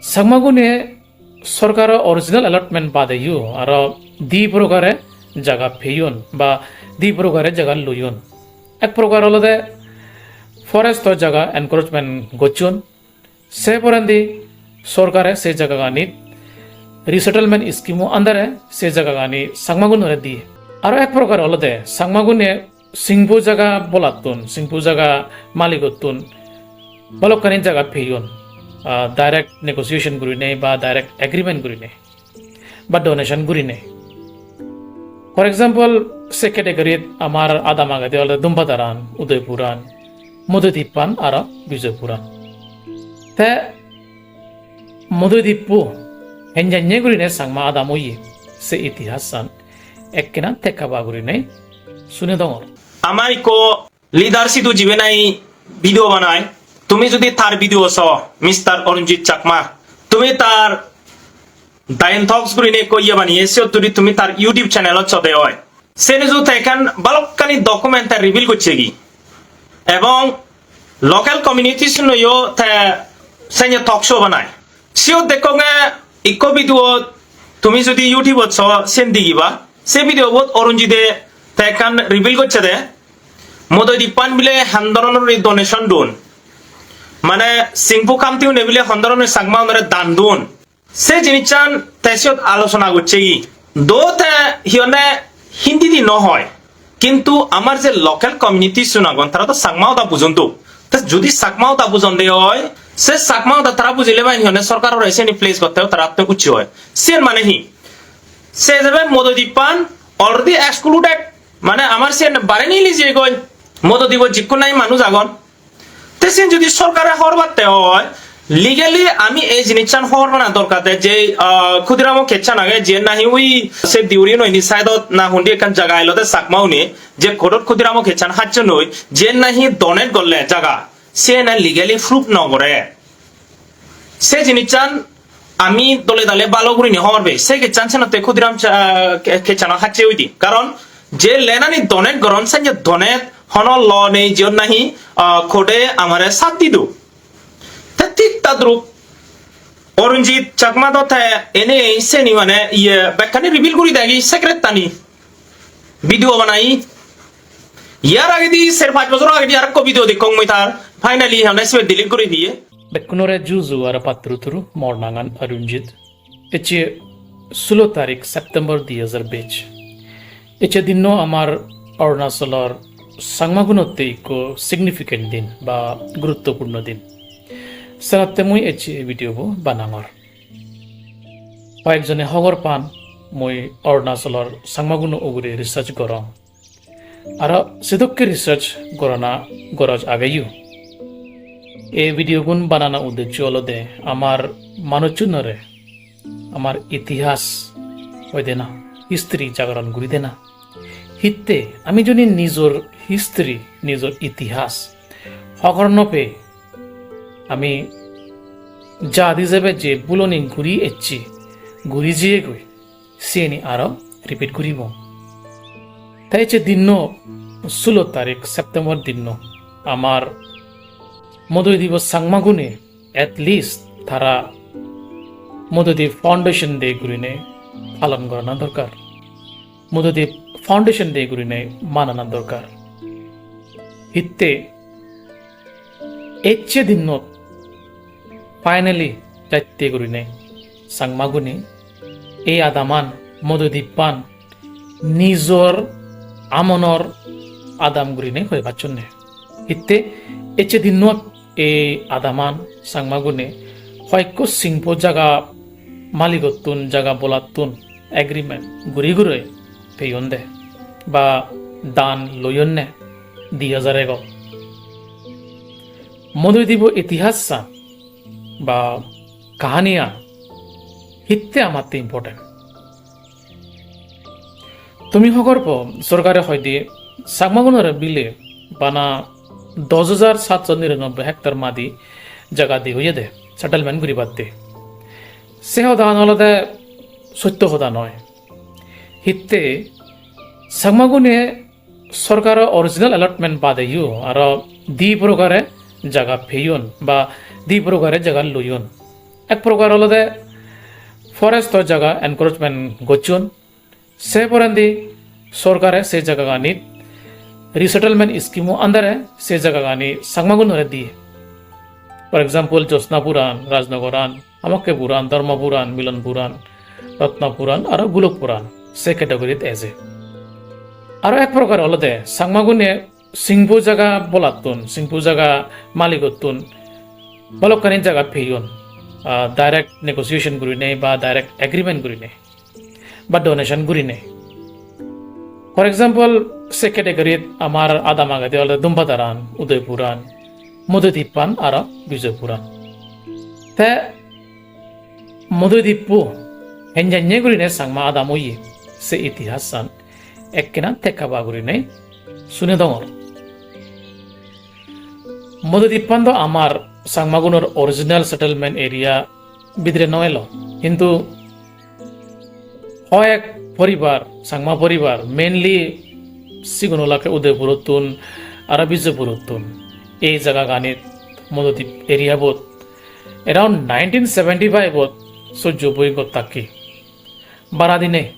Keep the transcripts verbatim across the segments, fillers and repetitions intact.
Changmagune sorkaro original allotment badeyo aro di prokare jaga peyon ba di prokare jaga loyon. Ek prokar olode forest-o jaga encroachment gocchon. Se porendi sorkare se jagaganit resettlement scheme-o under-e se jagagani Changmagunore diye. Aro ek prokar olode Changmagune Singpho jaga bolattun, Singpho jaga maligottun balokkani jaga peyon, ah, direct negotiation gurinei ba direct agreement gurinei ba donation gurinei. For example, se category-t amar adam agede olode Dumpadaran, Udoipuran, Mododippan aro Bijoypuran. Te Mododippo henjanye gurinei Changma adam oye, se itihasan ekkena tekkaba gurinei sune dongor. Amar ikko leader sidu jibe nahi video banai, tumi judi tar video so, Mister Arunjit Chakma, tumi tar Dayan Talks gurinei ikko iye baniye, siyot judi tumi tar YouTube channel-ot sode oi. Seni ju te ekkan balokkani document te reveal gocchegi. Ebong local communities-unoyo te seni talk show banai. Siyot dekkonge ikko video tumi judi YouTube-ot so sen digiba. Se video-bot Arunjite te ekkan reveal gocchede. Mododippan bile han doronor donation don. Mane Singpho kamti-une bile han doronor Changma-unore dan don. Se jinissan te siyot alochona gocchegi. Do te hi honne Hindi di no hoi. Kintu amar je local communities-un agon, tara to Changma hoda bujon do. Te judi Changma hoda bujon de oi, se Changma hoda tara bujile ba hi honne sorkarore seni place gotte tara to ucche oi. Siyen mane hi? Se jebe Mododippan already excluded, mane amar siyen bare nili jegoi. Mododipot jikkun nahi manuj agon. Te siyen judi sorkare hobor patte oi, legally ami ei jinissan hobor pana dorkar de je, ah, Khudiramo case-an age, jiyen nahi ui se Deuri noi ni side-ot na hundi ekkan jaga elode Chakma-une, je court-ot Khudiramo case-an hacchon oi, jiyen nahi donate golle jaga, siyen legally proof no gore. Se jinissan ami dole dale balo gurinei hobor pei. Se case-an senotte Khudiram cha-, ke-, case-ano hacche oide. Karon je land-ani donate goron, sen je donate hono law nei, jiyot nahi, ah, court-e amare sat dido. Te thik tadrup Arunjit Chakma do te ene seni mane iye bekkani reveal guri degi secret-tani. Video banai. Yar agedi, ser pach bojor agedi arekko video dekkong mui tar. Finally, honna sibe delete guri diye. Bekkunore juju aro patturu turu, mor nangan Arunjit. Ecche sulo tarik September dui hajar bej. Ecche dinno amar Arunachalor Changmagunotte ikko significant din ba guruttopurno din. Senotte mui ecche ei video bo banangor. Hoyekjone hobor pan mui Arunachalor Changmaguno ugure research gorong. Aro sedokke research gorana goroj ageyo. Ei video gun banana uddeccho olode amar manuchunore amar itihas hoide na, history jagaron guri dena. Hitte ami jodi nijor history, nijor itihas hobor no pei, ami jat ijebe je buloni guri ecchi, guri jiyegoi, siyeni aro repeat guribong. Te ecche dinno, sulo tarik September dinno, amar Modoi Dibos Changmagune at least tara Modoi Dib Foundation Day gurine palon gorana dorkar. Modoi Dib Foundation Day gurine manana dorkar. Hitte ecche dinnot finally jatte gurine Changmagune ei adaman, Modoi Dibban nijor amonor adam gurine hoi pacchonne. Hitte ecche dinnot ei adaman Changmagune hoyekko singpo jaga maligottun, jaga bolattun agreement guri guri peyonde ba dan loyonne di hajar ego. Modoi Dibo itihassan ba kahaniyan hitte amatte important? Tumi hogor po, sorkare hoide Changmagunore bile bana dos hajar satso niranobboi hektar madi jaga di oyede settlement guribatte. Se hodan olode sotto hoda noi. Hitte Changmagune sorkaro original allotment badeyo aro di prokare jaga peyon ba di prokare jaga loyon. Ek prokar olode forest-o jaga encroachment gocchon. Se porendi sorkare se jagaganit resettlement scheme-o under-e se jagagani Changmagunore diye. For example, Josna Puran, Rajnagar-an, Amakke Puran, Dharma Puran, Milan Puran, Ratna Puran, aro Golok Puran, se category-t eje. Aro ek prokar olode Changmagune Singpho jaga bolattun, Singpho jaga malikottun balokkani jaga peyon, ah, direct negotiation gurinei ba direct agreement gurinei ba donation gurinei. For example, se category-t amar adam agede olode Dumpadaran, Udoipuran, Mododippan aro Bijoypuran. Te Mododippo henjanye gurinei Changma adam oye, se itihasan ekkena tekkaba gurinei sune dongor. Mododippan do amar Changmagunor original settlement area bidire no elo, hintu hoyek poribar, Changma poribar, mainly sigun olakke Udoipurottun aro Bijoypurottun ei jagaganit Mododip area-bot around nineteen seventy-five-ot sojjo boi gottakki bara dinei.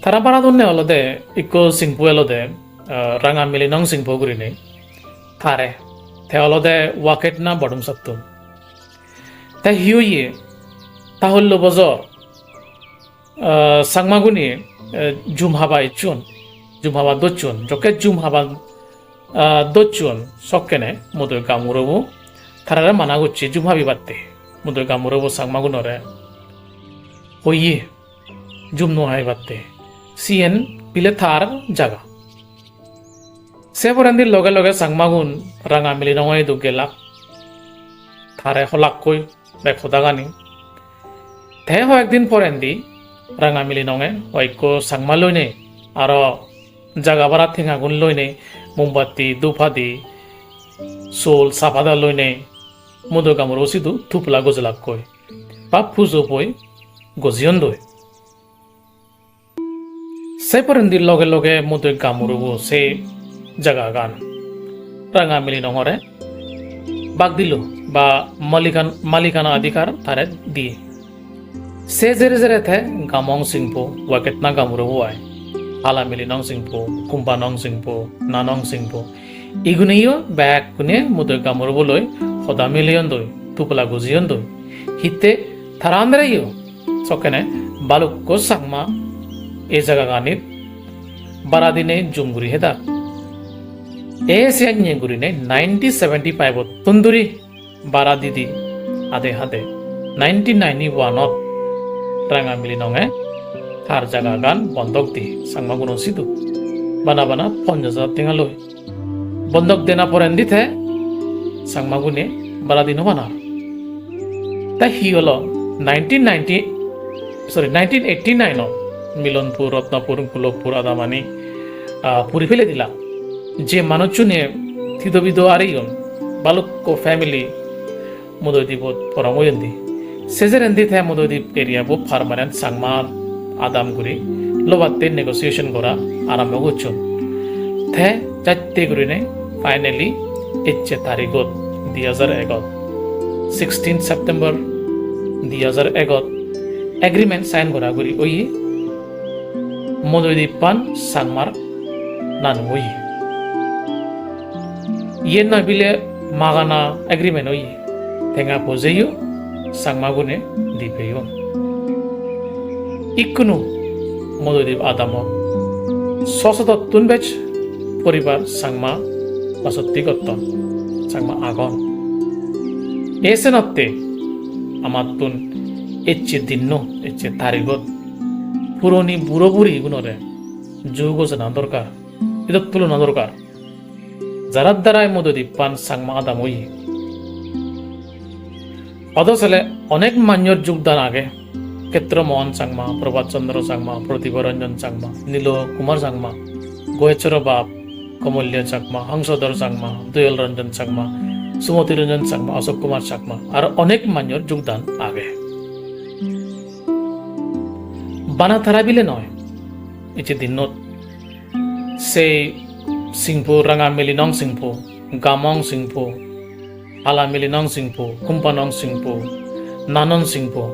Tara bara donne olode ikko Singpho elode, ah, Ranga Milinong Singpho gurinei. Tare, te olode Waketna Bodumsattun. Te hi oye? Ta hollo bojor, ah, Changmagune, eh, jum haba icchon, jum haba docchon. Jokke jum haba, ah, docchon, sokkene Modoi gaonburobo tarare mana gocche jum habibatte. Modoi gaonburobo Changmagunore hoye jum no habibatte. Siyen bile tar jaga. Se porendi loge loge Changmagun Ranga Milinongo idu gelak. Tare holakkoi bek hodagani. Te hoyekdin porendi Ranga Milinonge hoyekko Changma loinei aro jaga bara tengagun loinei, mombatti, dhup adi, sol, sapada loinei Modoi gaonburo sidu tupla gojelakkoi ba pujo boi gojeyondoi. Se porendi loge loge Modoi gaonburobo se jagagan Ranga Milinongore bag dilo ba malikan-, malikana adhikar tare diye. Se jere jere te Gamong Singpho, Waketna gaonburobo ai, Hala Milinong Singpho, Kumba Nong Singpho, Nanong Singpho, iguneyo bekkune Modoi gaonburobo loi hoda mileyondoi, tupla gojeyondoi. Hitte tara andereyo sokkene balukko Changma ei jagaganit bara dinei jum guri hedak. E siyanye gurinei nineteen seventy-five-ottun duri bara didi ade hade nineteen ninety-one-ot Ranga Milinonge tar jagagan bondok di Changmaguno sidu bana bana ponjash hajar tenga loi. Bondok dena porendi te Changmagune bara di no panar. Te hi holo, nineteen ninety, sorry, nineteen eighty-nine-ot Milonpur, Ratnapur, Golokpur adamani, ah, puri fele dila. Je manuchchune thido bido areyon, balukko family Modoidibot porong oyondi. Sejerendi te Modoidib area bo permanent Changma adam guri lobatte negotiation gora arambo gocchon. Te jatte gurine finally ecche tarigot di hajar egot, sixteen September di hajar egot agreement sign gora guri oye. Modoidibban Changmar nanu oye. Iyen noi bile magana agreement oye. Tenga pojeyo Changmagune di peyon. Ikkunu Modoidib adamot so sodottun bej poribar Changma basotti gotton, Changma agon. E senotte amattun ecche dinno, ecche tarigot puroni buro burigunore ju gojana dorkar, idot tulona dorkar. Jarar darai Modoidibban Changma adam oye. Odo sele onek manjor jugdan age. Khetro Mohan Changma, Prabhat Chandra Changma, Pratibha Ranjan Changma, Nilo Kumar Changma, Gohechoro Bab, Komolya Changma, Hangsodhor Changma, Doyal Ranjan Changma, Sumati Ranjan Changma, Ashok Kumar Changma, aro onek manjor jugdan age. Bana tara bile noi, ecche dinnot sei Singpho, Ranga Milinong Singpho, Gamong Singpho, Hala Milinong Singpho, Kumpanong Singpho, Nanan Singpho,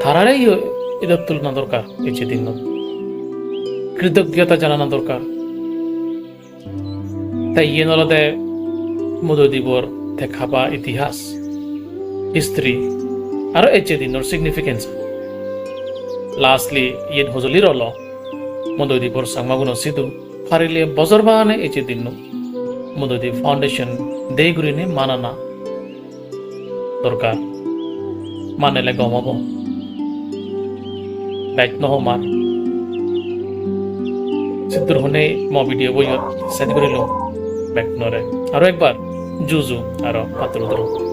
tarareyo edot tulona dorkar ecche dinnot. Kritoggota janana dorkar. Te iyen olode Modoi Dibor thek haba itihas, history, aro ecche dinnor significance. Lastly, iyen hojoli rolo Modoi Dibor Changmaguno sidu, parile bojor bana ecche dinnot Modoi Dib Foundation Day gurinei manana dorkar. Manele gom obo. Bej no hom ar. Siddur honei mo video bo iyot sej gorilung bekkunore. Aro ekbar juju aro patturuturu.